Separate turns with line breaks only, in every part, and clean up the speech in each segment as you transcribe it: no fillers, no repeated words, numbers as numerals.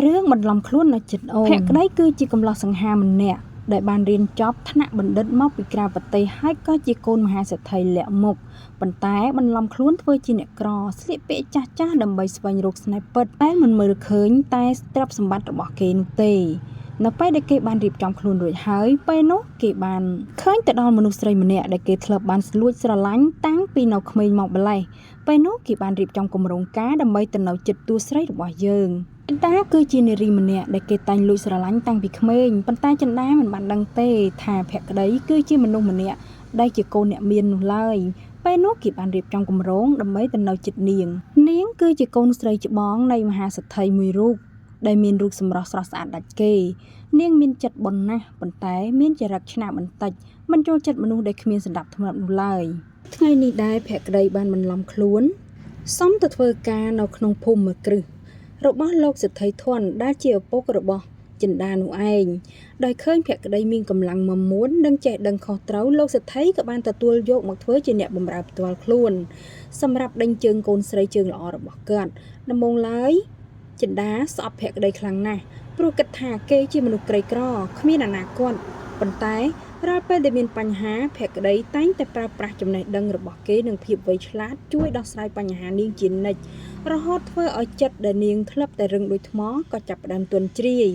រឿងបន្លំខ្លួននៅចិត្តអូនភក្តីគឺជាកំឡោះសង្ហាម្នាក់ដែលបានរៀនចប់ថ្នាក់បណ្ឌិតមកពីក្រៅប្រទេសហើយក៏ជាកូនមហាសេដ្ឋីលាក់មុខប៉ុន្តែបន្លំខ្លួនធ្វើជាអ្នកក្រស្លៀកពាក់ចាស់ៗដើម្បីស្វែងរកស្នេហ៍ពិតតែមិនមើលឃើញតែទ្រព្យសម្បត្តិរបស់គេនោះទេនៅពេលដែលគេបានរៀបចំខ្លួនរួចហើយពេលនោះគេបានឃើញទៅដល់មនុស្សស្រីម្នាក់ដែលគេធ្លាប់បានស្លួចស្រឡាញ់តាំងពីនៅក្មេងមកម្លេះពេលនោះគេបានរៀបចំគម្រោងការដើម្បីទៅនៅចិត្តតួស្រីរបស់យើង ចិន្តាគឺជានារីម្នាក់ដែលគេតែងលួចស្រឡាញ់តាំងពីក្មេងប៉ុន្តែចិន្តាមិនបានដឹងទេថាភក្តីគឺជាមនុស្សម្នាក់ដែលជាកូនអ្នកមាននោះឡើយពេលនោះគេបានរៀបចំគម្រោងដើម្បីទៅនៅជិតនាងនាងគឺជាកូនស្រីច្បងនៃមហាសេដ្ឋីមួយរូបដែលមានរូបសម្រស់ស្រស់ស្អាតដាច់គេនាងមានចិត្តបុណ្យណាស់ប៉ុន្តែមានចរិតឆ្នាបន្តិចមិនចូលចិត្តមនុស្សដែលគ្មានសណ្ដាប់ធ្នាប់នោះឡើយថ្ងៃនេះដែរភក្តីបានបន្លំខ្លួនសុំទៅធ្វើការនៅក្នុងភូមិគ្រឹះ របស់លោកសេដ្ឋីធនដែលជាឪពុករបស់ចិន្តានោះឯងដោយឃើញភក្តីមានកម្លាំងមាំមួននិងចេះដឹងខុសត្រូវលោកសេដ្ឋីក៏បានទទួលយកមកធ្វើជាអ្នកបម្រើផ្ទាល់ខ្លួនសម្រាប់ដេញជើងកូនស្រីជើងល្អរបស់គាត់ដំបូងឡើយចិន្តាស្អប់ភក្តីខ្លាំងណាស់ព្រោះគិតថាគេជាមនុស្សក្រីក្រគ្មានអនាគតប៉ុន្តែរាល់ពេលដែលមានបញ្ហាភក្តីតែងតែប្រើប្រាស់ចំណេះដឹងរបស់គេនិងភាពវៃឆ្លាតជួយដោះស្រាយបញ្ហានាងជានិច្ច រហូតធ្វើឲ្យចិត្តដែលនាងធ្លាប់តែរឹងដូចថ្មក៏ចាប់ផ្ដើមទន់ជ្រាយ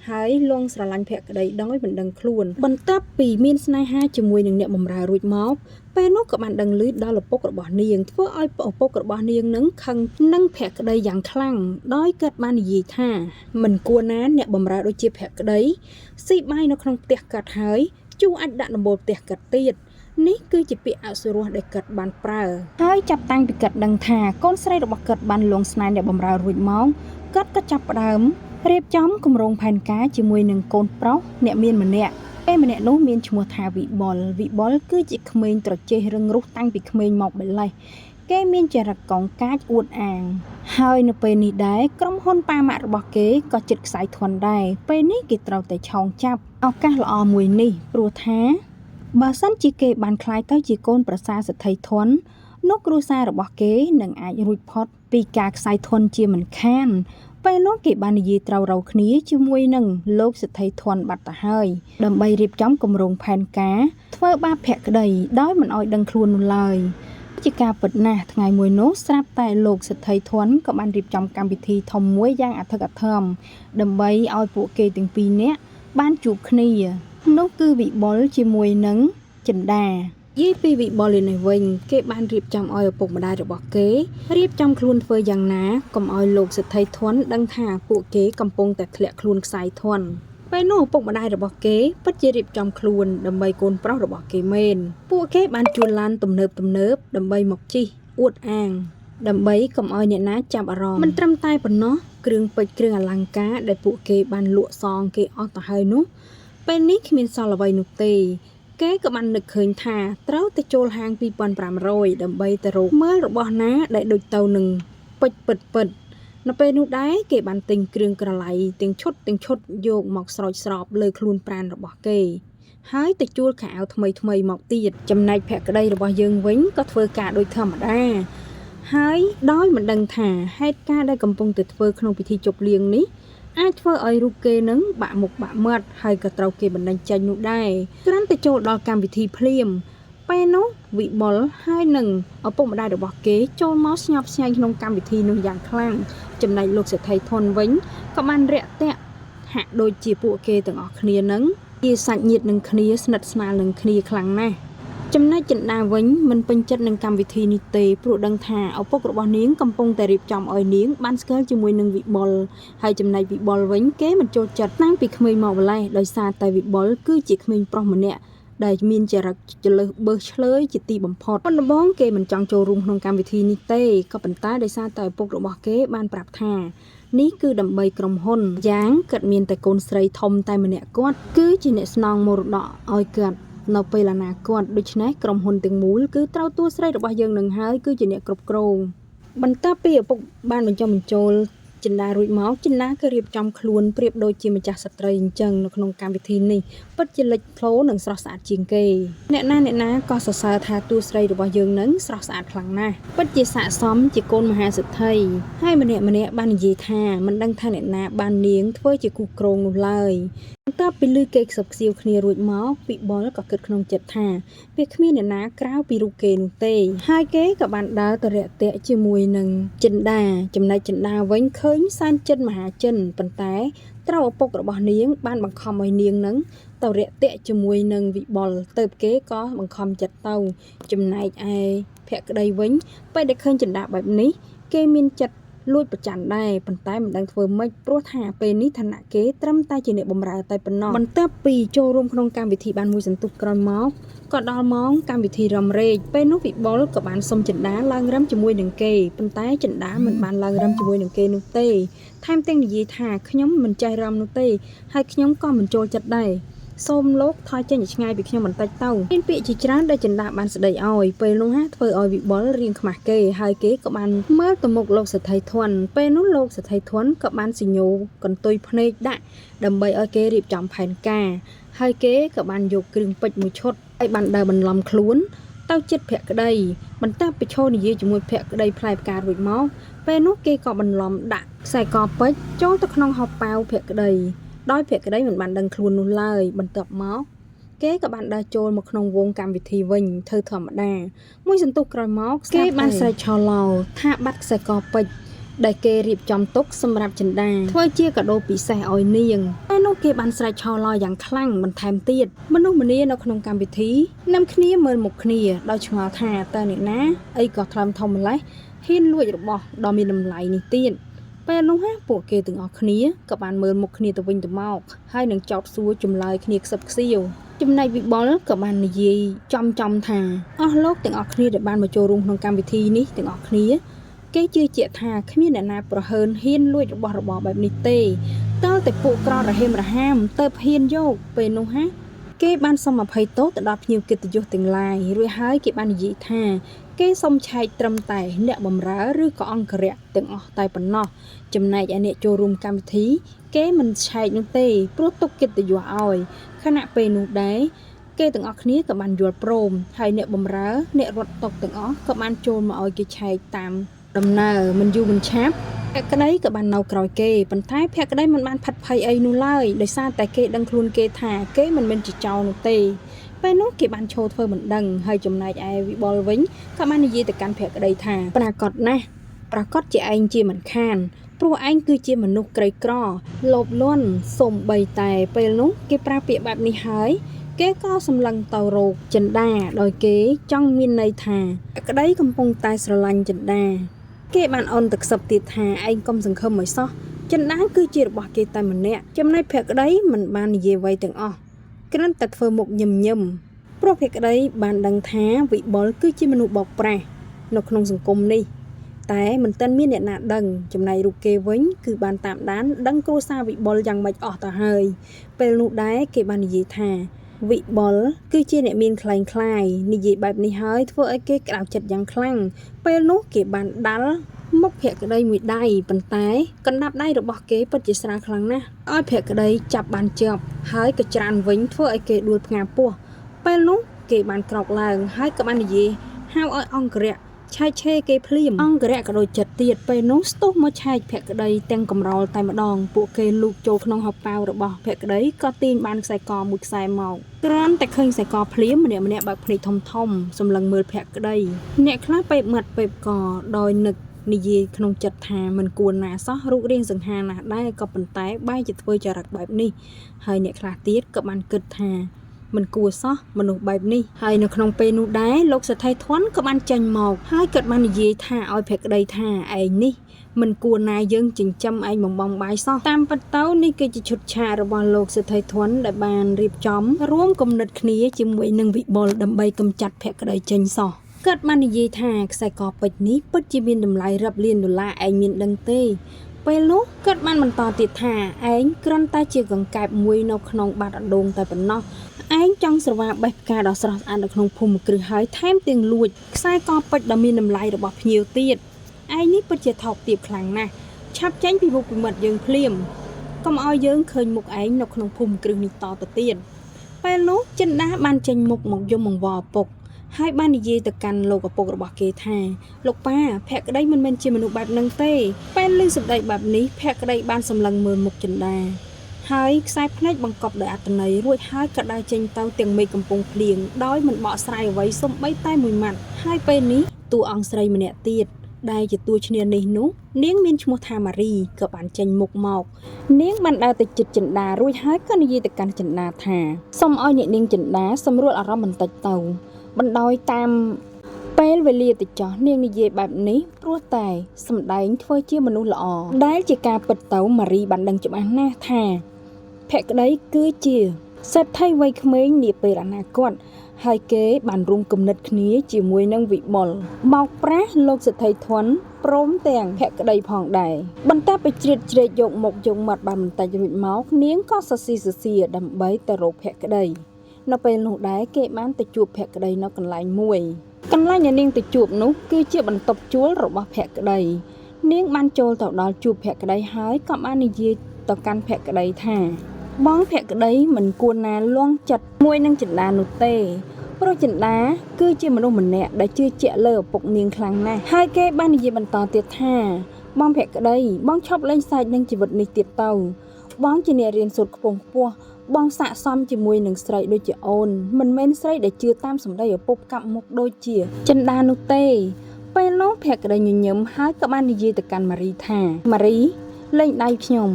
ហើយលងស្រឡាញ់ភក្តីដោយមិនដឹងខ្លួនបន្ទាប់ពីមានស្នេហាជាមួយនឹងអ្នកបម្រើរួចមកពេលនោះក៏បានដឹងឮដល់ឪពុករបស់នាងធ្វើឲ្យឪពុករបស់នាងនឹងខឹងនឹងភក្តីយ៉ាងខ្លាំងដោយគាត់បាននិយាយថាមិនគួរណាអ្នកបម្រើដូចជាភក្តីស៊ីបាយនៅក្នុងផ្ទះគាត់ហើយជួអាចដាក់ដំបូលផ្ទះគាត់ទៀតនេះគឺជាពាក្យអសុរោះដែលគាត់បានប្រើហើយចាប់តាំងពីគាត់ដឹងថាកូនស្រីរបស់គាត់បានលងស្នេហ៍អ្នកបម្រើរួចមកគាត់ក៏ចាប់ផ្ដើមរៀបចំគម្រោងផែនការជាមួយនឹងកូនប្រុសអ្នកមានម្នាក់ពេលម្នាក់នោះមានឈ្មោះថាវិបុលវិបុលគឺជាក្មេងត្រចេះរឹងរូសតាំងពីក្មេងមកម្លេះគេមានចរិតកងកាចអួតអាងហើយនៅពេលនេះដែរក្រុមហ៊ុនប៉ាម៉ាក់របស់គេក៏ចិត្តខ្សែធន់ដែរពេលនេះគេត្រូវតែឆោងចាប់ឱកាសល្អមួយនេះព្រោះថាបើសិនជាគេបានក្លាយទៅជាកូនប្រសារសេដ្ឋីធននោះគ្រួសាររបស់គេនឹងអាចរួចផុតពីការខ្សែធនជាមិនខានពេលនោះគេបាននិយាយត្រូវរ៉ូវគ្នាជាមួយនឹងលោកសេដ្ឋីធនបាត់ទៅហើយដើម្បីរៀបចំគម្រោងផែនការធ្វើបាបភក្តីដោយមិនឲ្យដឹងខ្លួននោះឡើយជាការពិតណាស់ថ្ងៃមួយនោះស្រាប់តែលោកសេដ្ឋីធនក៏បានរៀបចំកម្មវិធីធំមួយយ៉ាងអធិកអធមដើម្បីឲ្យពួកគេទាំងពីរនាក់បានជួបគ្នានោះគឺវិបុលជាមួយនឹងចិន្តានិយាយពីវិបុលនេះវិញគេបានរៀបចំឲ្យឪពុកម្ដាយរបស់គេរៀបចំខ្លួនធ្វើយ៉ាងណាកុំឲ្យលោកសេដ្ឋីធនដឹងថាពួកគេកំពុងតែធ្លាក់ខ្លួនខ្សែធនពេលនោះឪពុកម្ដាយរបស់គេពិតជារៀបចំខ្លួនដើម្បីកូនប្រុសរបស់គេមែនពួកគេបានជួលឡានទំនើបទំនើបដើម្បីមកជិះអួតអាងដើម្បីកុំឲ្យអ្នកណាចាប់អារម្មណ៍មិនត្រឹមតែប៉ុណ្ណោះគ្រឿងពេជ្រគ្រឿងអលង្ការដែលពួកគេបានលក់សងគេអស់ទៅហើយនោះពេលនេះគ្មានសល់អ្វីនោះទេគេក៏បាននឹកឃើញថាត្រូវទៅចូលហាង2500ដើម្បីទៅរកមើលរបស់ណាដែលដូចទៅនឹងពេជ្រពិតពិតនៅពេលនោះដែរគេបានទិញគ្រឿងក្រឡៃទាំងឈុតទាំងឈុតយកមកស្រោចស្រពលើខ្លួនប្រាណរបស់គេហើយទៅជួលខោអាវថ្មីថ្មីមកទៀតចំណែកភក្តីរបស់យើងវិញក៏ធ្វើការដូចធម្មតាហើយដោយមិនដឹងថាហេតុការណ៍ដែលកំពុងតែធ្វើក្នុងពិធីជប់លៀងនេះអាចធ្វើឲ្យរូបគេនឹងបាក់មុខបាក់មាត់ហើយក៏ត្រូវគេបណ្តេញចេញនោះដែរគ្រាន់តែចូលដល់កម្មវិធីភ្លាមពេលនោះវិបុលហើយនឹងឪពុកម្ដាយរបស់គេចូលមកស្ញប់ស្ញែងក្នុងកម្មវិធីនោះយ៉ាងខ្លាំងចំណែកលោកសេដ្ឋីធនវិញក៏បានរាក់ទាក់ហាក់ដូចជាពួកគេទាំងអស់គ្នានឹងជាសាច់ញាតិនឹងគ្នាស្និទ្ធស្នាលនឹងគ្នាខ្លាំងណាស់ចំណែកចិន្តាវិញមិនពេញចិត្តនឹងកម្មវិធីនេះទេព្រោះដឹងថាឪពុករបស់នាងកំពុងតែរៀបចំឲ្យនាងបានស្គាល់ជាមួយនឹងវិបុលហើយចំណែកវិបុលវិញគេមិនចូលចិត្តតាំងពីក្មេងមកម្លេះដោយសារតែវិបុលគឺជាក្មេងប្រុសម្នាក់ដែលមានចរិតចលើសបើសឆ្លើយជាទីបំផុតប៉ុន្តែដំបូងគេមិនចង់ចូលរួមក្នុងកម្មវិធីនេះទេក៏ប៉ុន្តែដោយសារតែឪពុករបស់គេបានប្រាប់ថានេះគឺដើម្បីក្រុមហ៊ុនយ៉ាងគាត់មានតែកូនស្រីធំតែម្នាក់គាត់គឺជាអ្នកស្នងមរតកឲ្យគាត់នៅពេលអនាគតដូច្នេះក្រុមហ៊ុនទាំងមូលគឺត្រូវតួស្រីរបស់យើងនឹងហើយគឺជាអ្នកគ្រប់គ្រងបន្ទាប់ពីឪពុកបានបញ្ចុះបញ្ចូល ចិន្តារួចមកចិន្តាក៏រៀបចំខ្លួនប្រៀបដូចជាម្ចាស់ស្ត្រីអញ្ចឹងនៅក្នុងកម្មវិធីនេះពិតជាលេចធ្លោនិងស្រស់ស្អាតជាងគេអ្នកណាអ្នកណាក៏សរសើរថាតួស្រីរបស់យើងនឹងស្រស់ស្អាតខ្លាំងណាស់ពិតជាស័ក្តិសមជាកូនមហាសេដ្ឋីហើយម្នាក់ម្នាក់បាននិយាយថាមិនដឹងថាអ្នកណាបាននាងធ្វើជាគូគ្រងនោះឡើយបន្ទាប់ពីលឺគេខ្សឹបខ្សៀវគ្នារួចមកវិបុលក៏គិតក្នុងចិត្តថាវាគ្មានអ្នកណាក្រៅពីរូបគេនោះទេហើយគេក៏បានដើរទៅរាក់ទាក់ជាមួយនឹងចិន្តាចំណែកចិន្តាវិញឃើញសែនចិនមហាចិនប៉ុន្តែត្រូវឪពុករបស់នាងបានបង្ខំឲ្យនាងនឹងទៅរាក់ទាក់ជាមួយនឹងវិបុលទៅគេក៏បង្ខំចិត្តទៅចំណែកឯភក្តីវិញពេលដែលឃើញចិន្តាបែបនេះគេមានចិត្តលួចប្រច័នដែរប៉ុន្តែមិនដឹងធ្វើម៉េចព្រោះថាពេលនេះឋានៈគេត្រឹមតែជាអ្នកបម្រើតែប៉ុណ្ណោះបន្ទាប់ពីចូលរួមក្នុងកម្មវិធីបានមួយសន្ទុះក្រោយមកក៏ដល់ម៉ោងកម្មវិធីរំរែកពេលនោះវិបុលក៏បានសុំចិន្តាឡើងរំជាមួយនឹងគេប៉ុន្តែចិន្តាមិនបានឡើងរំជាមួយនឹងគេនោះទេថែមទាំងនិយាយថាខ្ញុំមិនចេះរំនោះទេហើយខ្ញុំក៏មិនចូលចិត្តដែរសូមលោកថយចេញឲ្យឆ្ងាយពីខ្ញុំបន្តិចទៅមានពាក្យជាច្រើនដែលចិន្តាបានស្ដីឲ្យពេលនោះហាធ្វើឲ្យវិបុលរៀងខ្មាស់គេហើយគេក៏បានមើលទៅមុខលោកសេដ្ឋីធន់ពេលនោះលោកសេដ្ឋីធន់ក៏បានសញ្ញោកន្ទុយភ្នែកដាក់ដើម្បីឲ្យគេរៀបចំផែនការហើយគេក៏បានយកគ្រឿងពេជ្រមួយឈុតហើយបានដើរបន្លំខ្លួនទៅចិត្តភក្តីបន្ទាប់ពីឈរនិយាយជាមួយភក្តីផ្លែផ្ការួចមកពេលនោះគេក៏បន្លំដាក់ខ្សែកពេជ្រចូលទៅក្នុងហោប៉ៅភក្តីដោយភក្តីមិនបានដឹងខ្លួននោះឡើយបន្ទាប់មកគេក៏បានដើរចូលមកក្នុងវងកម្មវិធីវិញធ្វើធម្មតាមួយសន្ទុះក្រោយមកគេបានស្រែកឆោឡោថាបាត់ខ្សែកពេជ្រដែលគេរៀបចំទុកសម្រាប់ចិន្តាធ្វើជាកាដូពិសេសឲ្យនាងតែនោះគេបានស្រែកឆោឡោយ៉ាងខ្លាំងបន្ថែមទៀតមនុស្សម្នានៅក្នុងកម្មវិធីនាំគ្នាមើលមុខគ្នាដោយឆ្ងល់ថាតើអ្នកណាអីក៏ថ្លើមធំម្លេះហ៊ានលួចរបស់ដ៏មានតម្លៃនេះទៀតពេលនោះហាពួកគេទាំងអស់គ្នាក៏បានមើលមុខគ្នាទៅវិញទៅមកហើយនឹងចោទសួរចម្លើយគ្នាខ្សឹបខ្សៀវចំណែកវិបុលក៏បាននិយាយចំចំថាអស់លោកទាំងអស់គ្នាដែលបានមកចូលរួមក្នុងកម្មវិធីនេះទាំងអស់គ្នាគេជឿជាក់ថាគ្មានអ្នកណាប្រហើនហ៊ានលួចរបស់របរបែបនេះទេតើតែពួកក្ររហេមរហាមទៅហ៊ានយកពេលនោះហាគេបានសុំអភ័យទោសទៅដល់ភ្ញៀវកិត្តិយសទាំងឡាយរួចហើយគេបាននិយាយថាគេសុំឆែកត្រឹមតែអ្នកបម្រើឬក៏អង្គរៈទាំងអស់តែប៉ុណ្ណោះចំណែកឯអ្នកចូលរួមកម្មវិធីគេមិនឆែកនោះទេព្រោះទុកកិត្តិយសឲ្យខណៈពេលនោះដែរគេទាំងអស់គ្នាក៏បានយល់ព្រមហើយអ្នកបម្រើអ្នករត់តុទាំងអស់ក៏បានចូលមកឲ្យគេឆែកតាមដំណើរមិនយូរមិនឆាប់ភក្តីក៏បាននៅក្រោយគេប៉ុន្តែភក្តីមិនបានផិតភ័យអីនោះឡើយដោយសារតែគេដឹងខ្លួនគេថាគេមិនមែនជាចោរនោះទេពេលនោះគេបានឈរធ្វើមិនដឹងហើយចំណែកឯវិបុលវិញក៏បាននិយាយទៅកាន់ភក្តីថាប្រាកដណាស់ប្រាកដជាឯងជាមិនខានព្រោះឯងគឺជាមនុស្សក្រីក្រលោភលន់សូម្បីតែពេលនោះគេប្រើពាក្យបែបនេះហើយគេក៏សម្លឹងទៅរកចិន្តាដោយគេចង់មានន័យថាក្តីកំពុងតែស្រឡាញ់ចិន្តាគេបានអន់ទឹកខ្សឹបទៀតថាឯងកុំសង្ឃឹមឲ្យសោះចិន្តាគឺជារបស់គេតែម្នាក់ចំណែកភក្តីមិនបាននិយាយអ្វីទាំងអស់គ្រាន់តែធ្វើមុខញឹមញឹមព្រោះភក្តីបានដឹងថាវិបុលគឺជាមនុស្សបោកប្រាស់នៅក្នុងសង្គមនេះតែមិនទាន់មានអ្នកណាដឹងចំណែករូបគេវិញគឺបានតាមដានដឹងគ្រួសារវិបុលយ៉ាងម៉េចអស់ទៅហើយពេលនោះដែរគេបាននិយាយថាវិបុលគឺជាអ្នកមានក្លែងក្លាយនិយាយបែបនេះហើយធ្វើឲ្យគេក្តៅចិត្តយ៉ាងខ្លាំងពេលនោះគេបានដាល់មុខភក្តីមួយដៃប៉ុន្តែកណ្ដាប់ដៃរបស់គេពិតជាស្រាលខ្លាំងណាស់ឲ្យភក្តីចាប់បានជាប់ហើយក៏ច្រានវិញធ្វើឲ្យគេដួលផ្ងាពោះពេលនោះគេបានក្រោកឡើងហើយក៏បាននិយាយហៅឲ្យអង្គរៈឆែកឆេរគេភ្លាមអង្គរៈក៏ដូចចិត្តទៀតពេលនោះស្ទុះមកឆែកភក្តីទាំងកំរោលតែម្ដងពួកគេលូកចូលក្នុងហោប៉ៅរបស់ភក្តីក៏ទាញបានខ្សែកមួយខ្សែមកគ្រាន់តែឃើញខ្សែកភ្លាមម្នាក់ម្នាក់បើកភ្នែកធំធំសម្លឹងមើលភក្តីអ្នកខ្លះពេបមាត់ពេបកដោយនឹកនិយាយក្នុងចិត្តថាមិនគួរណាសោះរូបរាងសង្ហាណាស់ដែរក៏ប៉ុន្តែបែរជាធ្វើចរិតបែបនេះហើយអ្នកខ្លះទៀតក៏បានគិតថាមិនគួរសោះមនុស្សបែបនេះហើយនៅក្នុងពេលនោះដែរលោកសេដ្ឋីធន់ក៏បានចេញមកហើយគាត់បាននិយាយថាឲ្យភក្តីថាឯងនេះមិនគួរណាយើងចិញ្ចឹមឯងបំបងបាយសោះតាមពិតទៅនេះគឺជាឈុតឆាករបស់លោកសេដ្ឋីធន់ដែលបានរៀបចំរួមគំនិតគ្នាជាមួយនឹងវិបុលដើម្បីកម្ចាត់ភក្តីចេញសោះគាត់បាននិយាយថាខ្សែកពេជ្រនេះពិតជាមានតម្លៃរាប់លានដុល្លារឯងមានដឹងទេពេលនោះគាត់បានបន្តទៀតថាឯងគ្រាន់តែជាកង្កែបមួយនៅក្នុងបាតអណ្ដូងតែប៉ុណ្ណោះឯងចង់ស្រវាបេះផ្កាដ៏ស្រស់ស្អាតនៅក្នុងភូមិគ្រឹះហើយថែមទាំងលួចខ្សែកពេជ្រដ៏មានតម្លៃរបស់ភ្ញៀវទៀតឯងនេះពិតជាថោកទាបខ្លាំងណាស់ ឆាប់ចេញពីមុខពីមាត់យើងភ្លាមកុំឲ្យយើងឃើញមុខឯងនៅក្នុងភូមិគ្រឹះនេះតទៅទៀតពេលនោះចិន្តាបានចេញមុខមកយំអង្វរឪពុកហើយបាននិយាយទៅកាន់លោកឪពុករបស់គេថាលោកប៉ាភក្តីមិនមែនជាមនុស្សបែបហ្នឹងទេពេលឮសម្ដីបែបនេះភក្តីបានសម្លឹងមើលមុខចិន្តាហើយខ្សែភ្នែកបង្កប់ដោយអត្ថន័យរួចហើយក៏ដើរចេញទៅទាំងមេឃកំពុងភ្លៀងដោយមិនបកស្រាយអ្វីសូម្បីតែមួយម៉ាត់ហើយពេលនេះតួអង្គស្រីម្នាក់ទៀតដែលជាតួឈ្នានីសនោះនាងមានឈ្មោះថាម៉ារីក៏បានចេញមុខមក នាងបានដើរទៅជិតចិន្តារួចហើយក៏និយាយទៅកាន់ចិន្តាថាសូមឲ្យអ្នកនាងចិន្តាសម្រួលអារម្មណ៍បន្តិចទៅបណ្ដោយតាមពេលវេលាទៅចោះនាងនិយាយបែបនេះព្រោះតែសម្ដែងធ្វើជាមនុស្សល្អដែលជាការពិតទៅម៉ារីបានដឹងច្បាស់ណាស់ថាភក្តីគឺជាសេដ្ឋីវ័យក្មេងនាពេលអនាគតហើយគេបានរួមគំនិតគ្នាជាមួយនឹងវិបុលបោកប្រាស់លោកសេដ្ឋីធនព្រមទាំងភក្តីផងដែរបន្ទាប់ពីជ្រៀតជ្រែកយកមុខយកមាត់បានបន្តិចរួចមកនាងក៏សរស៊ីសរសៀដើម្បីទៅរកភក្តីនៅពេលនោះដែរគេបានទៅជួបភក្តីនៅកន្លែងមួយកន្លែងដែលនាងទៅជួបនោះគឺជាបន្ទប់ជួលរបស់ភក្តីនាងបានចូលទៅដល់ជួបភក្តីហើយក៏បាននិយាយទៅកាន់ភក្តីថាបងភក្តីមិនគួរណាលងចិត្តមួយនឹងចិន្តានោះទេព្រោះចិន្តាគឺជាមនុស្សម្នាក់ដែលជឿជាក់លើឪពុកនាងខ្លាំងណាស់ហើយគេបាននិយាយបន្តទៀតថាបងភក្តីបងឈប់លេងសើចនឹងជីវិតនេះទៀតទៅបងជាអ្នករៀនសូត្រខ្ពង់ខ្ពស់បងស័ក្តិសមជាមួយនឹងស្រីដូចជាអូនមិនមែនស្រីដែលជឿតាមសម្ដីឪពុកកាប់មុខដូចជាចិន្តានោះទេពេលនោះភក្តីញញឹមហើយក៏បាននិយាយទៅកាន់ម៉ារីថាម៉ារីលែងដៃខ្ញុំ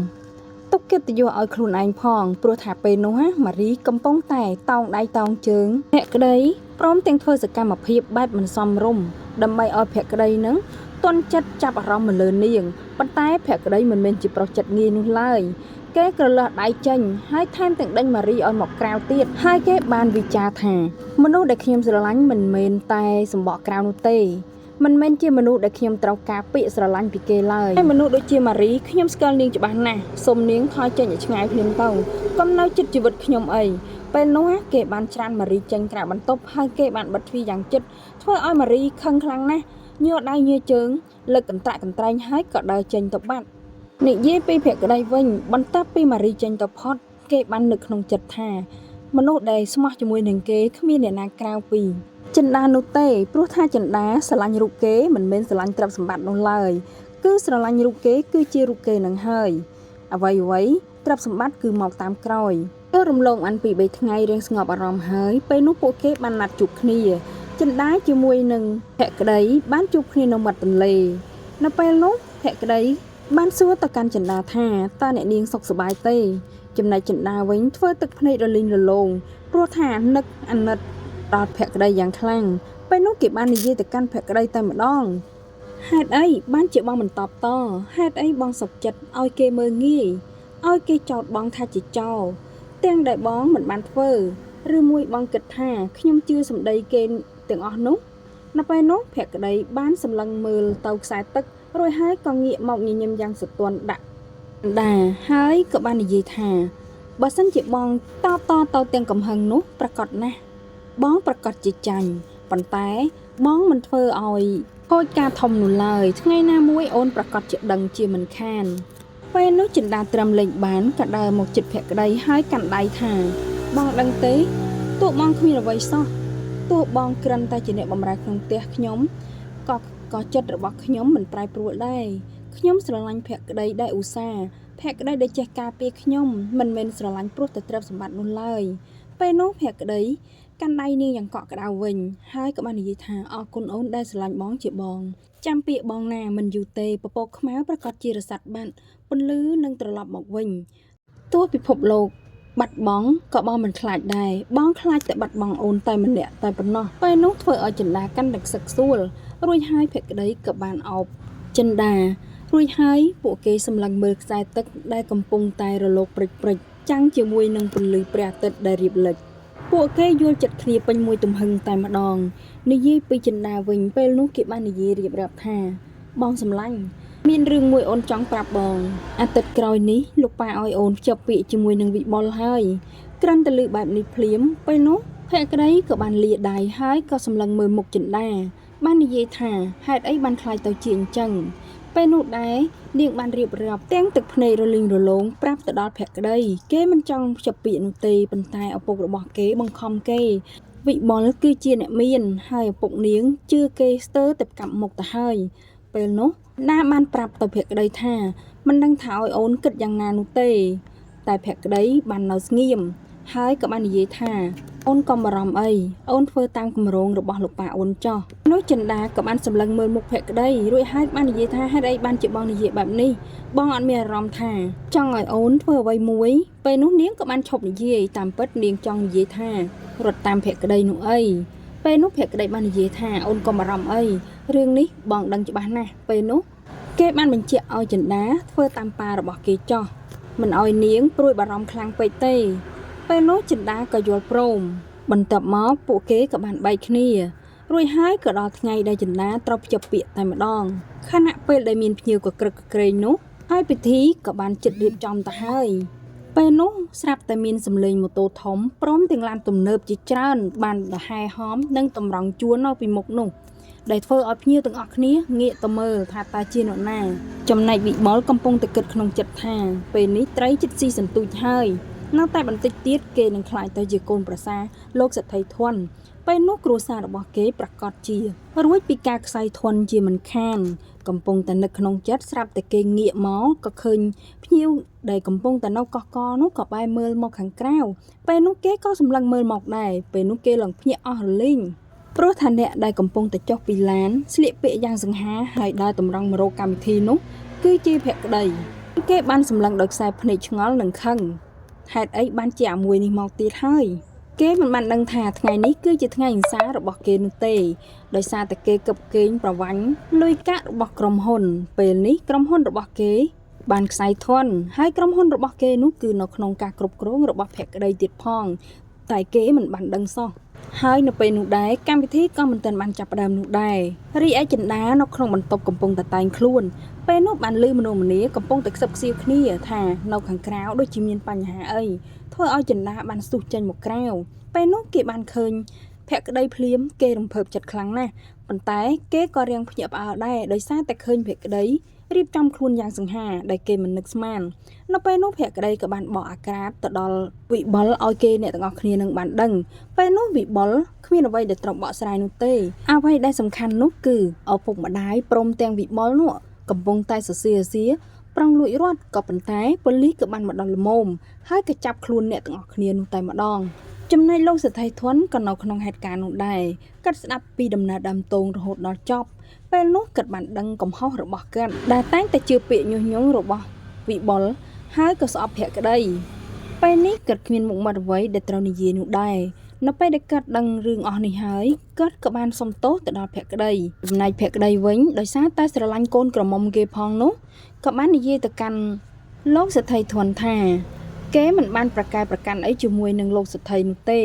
ទុកកិត្តិយសឲ្យខ្លួនឯងផងព្រោះថាពេលនោះណាម៉ារីកំពុងតែតោងដៃតោងជើងភក្តីព្រមទាំងធ្វើសកម្មភាពបែបមិនសមរម្យដើម្បីឲ្យភក្តីនឹងទន់ចិត្តចាប់អារម្មណ៍មកលើនាងប៉ុន្តែភក្តីមិនមែនជាប្រុសចិត្តងាយនោះឡើយគេក្រលើសដៃចេញហើយថែមទាំងដេញម៉ារីឲ្យមកក្រៅទៀតហើយគេបានវិចារថាមនុស្សដែលខ្ញុំស្រឡាញ់មិនមែនតែសម្បកក្រៅនោះទេមិនមែនជាមនុស្សដែលខ្ញុំត្រូវការពាក្យស្រឡាញ់ពីគេឡើយហើយមនុស្សដូចជាម៉ារីខ្ញុំស្គាល់នាងច្បាស់ណាស់សូមនាងថយចេញឲ្យឆ្ងាយភ្លាមទៅកុំនៅចិត្តជីវិតខ្ញុំអីពេលនោះគេបានច្រានម៉ារីចេញក្រៅបន្ទប់ហើយគេបានបិទទ្វារយ៉ាងជិតធ្វើឲ្យម៉ារីខឹងខ្លាំងណាស់ញ័រដៃញ័រជើងលើកកន្ត្រាក់កន្ត្រែងហើយក៏ដើរចេញទៅបាត់និយាយពីភក្តីវិញបន្ទាប់ពីម៉ារីចេញទៅផុតគេបាននឹកក្នុងចិត្តថាមនុស្សដែលស្មោះជាមួយនឹងគេគ្មានអ្នកណាក្រៅពីចិន្តានោះទេព្រោះថាចិន្តាស្រឡាញ់រូបគេមិនមែនស្រឡាញ់ទ្រព្យសម្បត្តិនោះឡើយគឺស្រឡាញ់រូបគេគឺជារូបគេនឹងហើយអ្វីអ្វីទ្រព្យសម្បត្តិគឺមកតាមក្រោយទៅរំលងអានពី3ថ្ងៃរៀងស្ងប់អារម្មណ៍ហើយពេលនោះពួកគេបានណាត់ជួបគ្នាចិន្តាជាមួយនឹងភក្តីបានជួបគ្នានៅមាត់ទន្លេនៅពេលនោះភក្តីបានសួរទៅកាន់ចិន្តាថាតើអ្នកនាងសុខសប្បាយទេចំណែកចិន្តាវិញធ្វើទឹកភ្នែករលីងរលោងព្រោះថានឹកអាណិតដល់ភក្តីយ៉ាងខ្លាំងពេលនោះគេបាននិយាយទៅកាន់ភក្តីតែម្ដងហេតុអីបានជាបងមិនតបតហេតុអីបងសុខចិត្តឲ្យគេមើលងាយឲ្យគេចោទបងថាជាចោរទាំងដែលបងមិនបានធ្វើឬមួយបងគិតថាខ្ញុំជឿសម្ដីគេទាំងអស់នោះនៅពេលនោះភក្តីបានសម្លឹងមើលទៅខ្សែទឹករួចហើយក៏ងាកមកញញឹមយ៉ាងសទន់ដាក់ដាហើយក៏បាននិយាយថាបើសិនជាបងតបតទៅទាំងកំហឹងនោះប្រកាសណាស់បងប្រកាសជាចាញ់ប៉ុន្តែបងមិនធ្វើឲ្យខូចការធំនោះឡើយថ្ងៃណាមួយអូនប្រកាសជាដឹងជាមិនខានពេលនោះចិន្តាត្រឹមលេងបានក៏ដើរមកចិត្តភក្តីហើយកាន់ដៃថាបងដឹងទេទោះបងគ្មានអ្វីសោះទោះបងក្រិនតែជាអ្នកបម្រើក្នុងផ្ទះខ្ញុំក៏ចិត្តរបស់ខ្ញុំមិនប្រែប្រួលដែរខ្ញុំស្រឡាញ់ភក្តីដែលឧស្សាហ៍ភក្តីដែលចេះការពារខ្ញុំមិនមែនស្រឡាញ់ព្រោះតែទ្រព្យសម្បត្តិនោះឡើយពេលនោះភក្តីកាន់ដៃនាងយ៉ាងកក់ក្ដៅវិញហើយក៏បាននិយាយថាអរគុណអូនដែលស្រឡាញ់បងជាបងចាំពាក្យបងណាមិនយូរទេពពកខ្មៅប្រកាសជារស័ព្ទបាត់ពន្លឺនឹងត្រឡប់មកវិញទោះពិភពលោកបាត់បង់ក៏បងមិនខ្លាចដែរបងខ្លាចតែបាត់បង់អូនតែម្នាក់តែប៉ុណ្ណោះពេលនោះធ្វើឲ្យចិន្តាកាន់តែខ្សឹកខ្សួលរួចហើយភក្តីក៏បានអោបចិន្តារួចហើយពួកគេសម្លឹងមើលខ្សែទឹកដែលកំពុងតែរលកព្រិចៗចាំងជាមួយនឹងពន្លឺព្រះអាទិត្យដែលរៀបលិចពួកគេយល់ចិត្តគ្នាពេញមួយទំហឹងតែម្ដងនិយាយពីចិន្តាវិញពេលនោះគេបាននិយាយរៀបរាប់ថាបងសម្លាញ់មានរឿងមួយអូនចង់ប្រាប់បងអាទិត្យក្រោយនេះលោកប៉ាឲ្យអូនភ្ជាប់ពាក្យជាមួយនឹងវិបុលហើយគ្រាន់តែឮបែបនេះភ្លាមពេលនោះភក្តីក៏បានលាដៃហើយក៏សម្លឹងមើលមុខចិន្តាបាននិយាយថាហេតុអីបានខ្លាចទៅជាអញ្ចឹងពេល ពេលនោះដែរនាងបានរៀបរាប់ទាំងទឹកភ្នែករលីងរលោងប្រាប់ទៅដល់ភក្តីគេមិនចង់ភ្ជាប់ពាក្យនោះទេប៉ុន្តែឪពុករបស់គេបង្ខំគេវិបុលគឺជាអ្នកមានហើយឪពុកនាងជឿគេស្ទើរតែផ្កាប់មុខទៅហើយពេលនោះណាបានប្រាប់ទៅភក្តីថាមិនដឹងថាឲ្យអូនគិតយ៉ាងណានោះទេតែភក្តីបាននៅស្ងៀមហើយក៏បាននិយាយថាអូនកុំបារម្ភអីអូនធ្វើតាមគម្រោងរបស់លោកប៉ាអូនចោះនោះចិន្តាក៏បានសម្លឹងមើលមុខភក្តីរួចហើយបាននិយាយថាហេតុអីបានជាបងនិយាយបែបនេះបងអត់មានអារម្មណ៍ថាចង់ឲ្យអូនធ្វើអ្វីមួយពេលនោះនាងក៏បានឈប់និយាយតាមពិតនាងចង់និយាយថារត់តាមភក្តីនោះអីពេលនោះភក្តីបាននិយាយថាអូនកុំបារម្ភអីរឿងនេះបងដឹងច្បាស់ណាស់ពេលនោះគេបានបញ្ជាក់ឲ្យចិន្តាធ្វើតាមប៉ារបស់គេចោះមិនឲ្យនាងព្រួយបារម្ភខ្លាំងពេកទេពេលនោះចិន្តាក៏យល់ព្រមបន្ទាប់មកពួកគេក៏បានបែកគ្នារួចហើយក៏ដល់ថ្ងៃដែលចិន្តាត្រូវភ្ជាប់ពាក្យតែម្ដងខណៈពេលដែលមានភ្ញៀវក៏ក្រឹកក្រែងនោះហើយពិធីក៏បានជិតរៀបចំទៅហើយពេលនោះស្រាប់តែមានសម្លេងម៉ូតូធំព្រមទាំងឡានទំនើបជាច្រើនបានដហែហោមនិងតម្រង់ជួរនៅពីមុខនោះដែលធ្វើឲ្យភ្ញៀវទាំងអស់គ្នាងាកទៅមើលថាតើជានរណាចំណែកវិបុលកំពុងតែគិតក្នុងចិត្តថាពេលនេះត្រីចិត្តស៊ីសន្ទូចហើយនៅតែបន្តិចទៀតគេនឹងក្លាយទៅជាកូនប្រសារលោកសេដ្ឋីធន់ពេលនោះគ្រួសាររបស់គេប្រកាសជារួចពីការខ្សែធន់ជាមិនខានកំពុងតែនឹកក្នុងចិត្តស្រាប់តែគេងាកមកក៏ឃើញភ្ញៀវដែលកំពុងតែនៅកោះកនោះក៏បែរមើលមកខាងក្រៅពេលនោះគេក៏សម្លឹងមើលមកដែរពេលនោះគេឡើងភ្ញាក់អស់រលីងព្រោះថាអ្នកដែលកំពុងតែចុះពីឡានស្លៀកពាក់យ៉ាងសង្ហាហើយដើរតម្រង់មករកកម្មវិធីនោះគឺជាភក្តីគេបានសម្លឹងដោយខ្សែភ្នែកឆ្ងល់និងខឹងហេតុអីបានជាអាមួយនេះមកទៀតហើយគេមិនបានដឹងថាថ្ងៃនេះគឺជាថ្ងៃអង្សាររបស់គេនោះទេដោយសារតែគេកឹបកេងប្រវាញ់លុយកាក់របស់ក្រុមហ៊ុនពេលនេះក្រុមហ៊ុនរបស់គេបានខ្សែធន់ហើយក្រុមហ៊ុនរបស់គេនោះគឺនៅក្នុងការគ្រប់គ្រងរបស់ភក្តីទៀតផងតែគេមិនបានដឹងសោះហើយនៅពេលនោះដែរកម្មវិធីក៏មិនទាន់បានចាប់ផ្ដើមនោះដែររីឯចិន្តានៅក្នុងបន្ទប់កំពុងតែតែងខ្លួនពេលនោះបានឮមនុស្សម្នាកំពុងតែខ្សឹបខ្សៀវគ្នាថានៅខាងក្រៅដូចជាមានបញ្ហាអីធ្វើឲ្យចិន្តាបានស្ទុះចេញមកក្រៅពេលនោះគេបានឃើញភក្តីភ្លាមគេរំភើបចិត្តខ្លាំងណាស់ប៉ុន្តែគេក៏រៀងភ្ញាក់ផ្អើលដែរដោយសារតែឃើញភក្តីរៀបចំខ្លួនយ៉ាងសង្ហាដែលគេមិននឹកស្មាននៅពេលនោះភក្តីក៏បានបកអាក្រាតទៅដល់វិបុលឲ្យគេអ្នកទាំងអស់គ្នានឹងបានដឹងពេលនោះវិបុលគ្មានអ្វីដែលត្រូវបកស្រាយនោះទេអ្វីដែលសំខាន់នោះគឺឪពុកម្ដាយព្រមទាំងវិបុលនោះកំពុងតែសរសៀសៀប្រងលួចរត់ក៏ប៉ុន្តែប៉ូលីសក៏បានមកដល់ល្មមហើយក៏ចាប់ខ្លួនអ្នកទាំងអស់គ្នានោះតែម្ដងចំណែកលោកសេដ្ឋីធន់ក៏នៅក្នុងហេតុការណ៍នោះដែរគាត់ស្ដាប់ពីដំណើរដើមទងរហូតដល់ចប់ពេលនោះគាត់បានដឹងកំហុសរបស់គាត់ដែលតែងតែជឿពាក្យញុះញង់របស់វិបុលហើយក៏ស្អប់ភក្តីពេលនេះគាត់គ្មានមុខមាត់អ្វីដែលត្រូវនិយាយនោះដែរនៅពេលដែលគាត់ដឹងរឿងអស់នេះហើយគាត់ក៏បានសុំទោសទៅដល់ភក្តីចំណែកភក្តីវិញដោយសារតែស្រឡាញ់កូនក្រមុំគេផងនោះក៏បាននិយាយទៅកាន់លោកសេដ្ឋីធន់ថាគេមិនបានប្រកែប្រកាន់អីជាមួយនឹងលោកសេដ្ឋីនោះទេ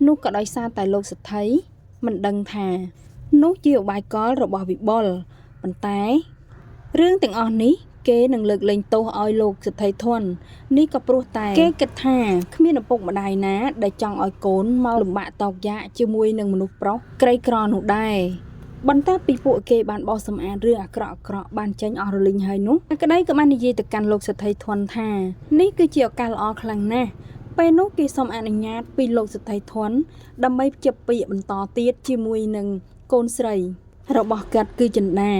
នោះក៏ដោយសារតែលោកសេដ្ឋីមិនដឹងថានោះជាឧបាយកលរបស់វិបុលប៉ុន្តែរឿងទាំងអស់នេះគេនឹងលើកលែងទោសឲ្យលោកសេដ្ឋីធន់នេះក៏ព្រោះតែគេគិតថាគ្មានឪពុកម្ដាយណាដែលចង់ឲ្យកូនមកលំបាកតោកយ៉ាកជាមួយនឹងមនុស្សប្រុសក្រីក្រនោះដែរបន្ទាប់ពីពួកគេបានបោសសម្អាតរឿងអាក្រក់ៗបានចេញអស់រលីងហើយនោះក្តីក៏បាននិយាយទៅកាន់លោកសេដ្ឋីធន់ថានេះគឺជាឱកាសល្អខ្លាំងណាស់ពេលនោះគេសូមអនុញ្ញាតពីលោកសេដ្ឋីធន់ដើម្បីភ្ជាប់ពាក្យបន្តទៀតជាមួយនឹងកូនស្រីរបស់គាត់គឺចិន្តា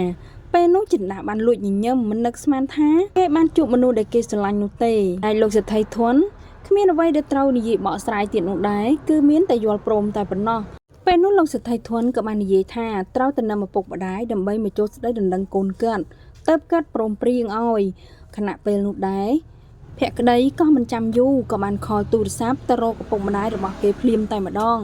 ពេលនោះចិន្តាបានលួចញញឹមមិននឹកស្មានថាគេបានជួបមនុស្សដែលគេស្រឡាញ់នោះទេហើយលោកសេដ្ឋីធន់គ្មានអ្វីដែលត្រូវនិយាយបកស្រាយទៀតនោះដែរគឺមានតែយល់ព្រមតែប៉ុណ្ណោះពេលនោះលោកសេដ្ឋីធន់ក៏បាននិយាយថាត្រូវទៅនាំឪពុកម្ដាយដើម្បីមកចូលស្ដីដណ្ដឹងកូនគាត់ទៅគាត់ព្រមព្រៀងឲ្យខណៈពេលនោះដែរភក្តីក៏មិនចាំយូរក៏បានខលទូរស័ព្ទទៅរកឪពុកម្ដាយរបស់គេភ្លាមតែម្ដង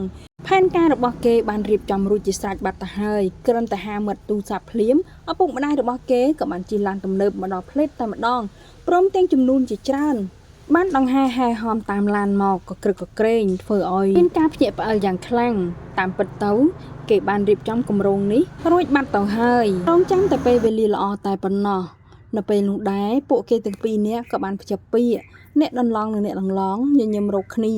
ផែនការរបស់គេបានរៀបចំរួចជាស្រេចបាត់ទៅហើយគ្រាន់តែហាមាត់ទូរស័ព្ទភ្លាមឪពុកម្ដាយរបស់គេក៏បានជិះឡានទំនើបមកដល់ផ្លេតតែម្ដងព្រមទាំងចំនួនជាច្រើនបានដង្ហែហែហោមតាមឡានមកក៏ក្រឹកក៏ក្រែងធ្វើឲ្យមានការភ្ញាក់ផ្អើលយ៉ាងខ្លាំងតាមពិតទៅគេបានរៀបចំគម្រោងនេះរួចបាត់ទៅហើយរងចាំតែពេលវេលាល្អតែប៉ុណ្ណោះនៅពេលនោះដែរពួកគេទាំងពីរនាក់ក៏បានភ្ជាប់ពាក្យអ្នកដន្លងនិងអ្នកដន្លងញញឹមរកគ្នា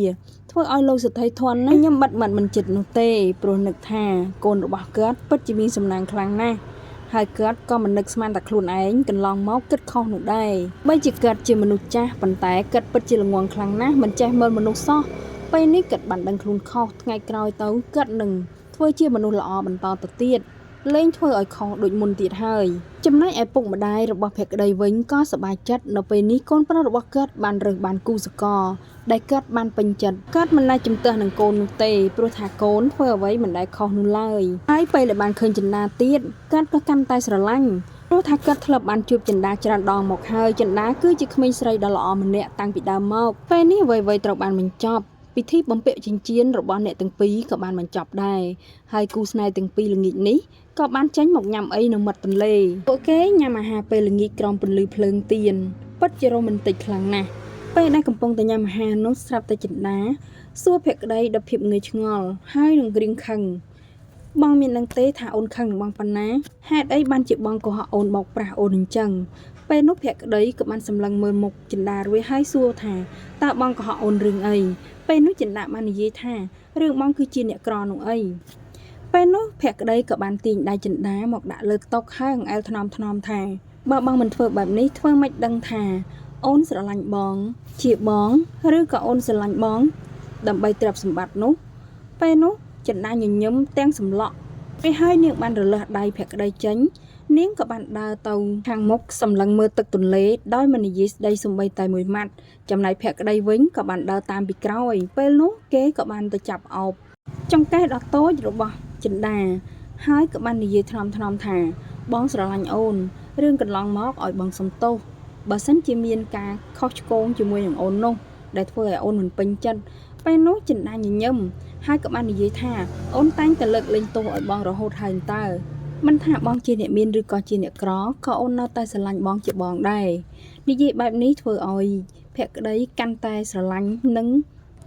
ធ្វើឲ្យលោកសេដ្ឋីធន់ណាញឹមបិទមាត់មិនចិត្តនោះទេព្រោះនឹកថាកូនរបស់គាត់ពិតជាមានសំណាងខ្លាំងណាស់ ហើយគាត់ក៏មិននឹកស្មានតែខ្លួនឯងកន្លងមកគិតខុសនោះដែរបីជាគាត់ជាមនុស្សចាស់ប៉ុន្តែគាត់ពិតជាល្ងង់ខ្លាំងណាស់មិនចេះមើលមនុស្សសោះពេលនេះគាត់បានដឹងខ្លួនខុសថ្ងៃក្រោយទៅគាត់នឹងធ្វើជាមនុស្សល្អបន្តទៅទៀតលែងធ្វើឲ្យខុសដូចមុនទៀតហើយចំណែកឯពុកម្ដាយរបស់ភក្តីវិញក៏សប្បាយចិត្តនៅពេលនេះកូនប្រុសរបស់គាត់បានរើសបានគូសកលដែលគាត់បានពេញចិត្តគាត់មិនដែលជំទាស់នឹងកូននោះទេព្រោះថាកូនធ្វើអ្វីមិនដែលខុសនោះឡើយហើយពេលដែលបានឃើញចិន្តាទៀតគាត់ក៏កាន់តែស្រឡាញ់ព្រោះថាគាត់ធ្លាប់បានជួបចិន្តាច្រើនដងមកហើយចិន្តាគឺជាក្មេងស្រីដ៏ល្អម្នាក់តាំងពីដើមមកពេលនេះអ្វីៗត្រូវបានបញ្ចប់ពិធីបំពាក់ចិញ្ចៀនរបស់អ្នកទាំងពីរក៏បានបញ្ចប់ដែរហើយគូស្នេហ៍ទាំងពីរល្ងាចនេះក៏បានចេញមកញ៉ាំអីនៅមាត់ទន្លេពួកគេញ៉ាំអាហារពេលល្ងាចក្រោមពន្លឺភ្លើងទៀនពិតជារ៉ូមែនទិកខ្លាំងណាស់ពេលដែលកំពុងតែញ៉ាំអាហារនោះស្រាប់តែចិន្តាសួរភក្តីដោយភាពងឿងឆ្ងល់ហើយនឹងរៀងខឹងបងមានដឹងទេថាអូនខឹងនឹងបងប៉ុណ្ណាហេតុអីបានជាបងកុហកអូនបោកប្រាស់អូនអញ្ចឹងពេលនោះភក្តីក៏បានសម្លឹងមើលមុខចិន្តារួចហើយសួរថាតើបងកុហកអូនរឿងអីពេលនោះចិន្តាបាននិយាយថារឿងបងគឺជាអ្នកក្រនោះអីពេលនោះភក្តីក៏បានទាញដៃចិន្តាមកដាក់លើតុហើយអង្អែលថ្នមថ្នមថាបើបងមិនធ្វើបែបនេះធ្វើម៉េចដឹងថាអូនស្រឡាញ់បងជាបងឬក៏អូនស្រឡាញ់បងដើម្បីទ្រព្យសម្បត្តិនោះពេលនោះចិន្តាញញឹមទាំងសម្លក់ពេលហើយនាងបានរលឹះដៃភក្តីចេញនាងក៏បានដើរទៅខាងមុខសម្លឹងមើលទឹកទន្លេដោយមិននិយាយស្ដីសំបីតែមួយម៉ាត់ចំណែកភក្តីវិញក៏បានដើរតាមពីក្រោយពេលនោះគេក៏បានទៅចាប់អោបចង្កេះដ៏តូចរបស់ចិន្តាហើយក៏បាននិយាយថ្នមថ្នមថាបងស្រឡាញ់អូនរឿងកន្លងមកឲ្យបងសុំទោសបើសិនជាមានការខុសឆ្គងជាមួយនឹងអូននោះដែលធ្វើឲ្យអូនមិនពេញចិត្តពេលនោះចិន្តាញញឹមហើយក៏បាននិយាយថាអូនតែងតែលើកលែងទោសឲ្យបងរហូតហើយតើមិនថាបងជាអ្នកមានឬក៏ជាអ្នកក្រក៏អូននៅតែស្រឡាញ់បងជាបងដែរនិយាយបែបនេះធ្វើឲ្យភក្តីកាន់តែស្រឡាញ់និង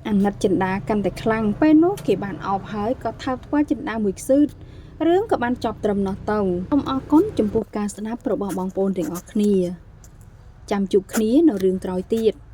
អាណិតចិន្តាកាន់តែខ្លាំងពេលនោះគេបានអោបហើយក៏ថើបថ្វាយចិន្តាមួយខ្សឹតរឿងក៏បានចប់ត្រឹមនោះទៅសូមអរគុណចំពោះការស្ដាប់របស់បងប្អូនទាំងអស់គ្នាចាំជួបគ្នានៅរឿងក្រោយទៀត។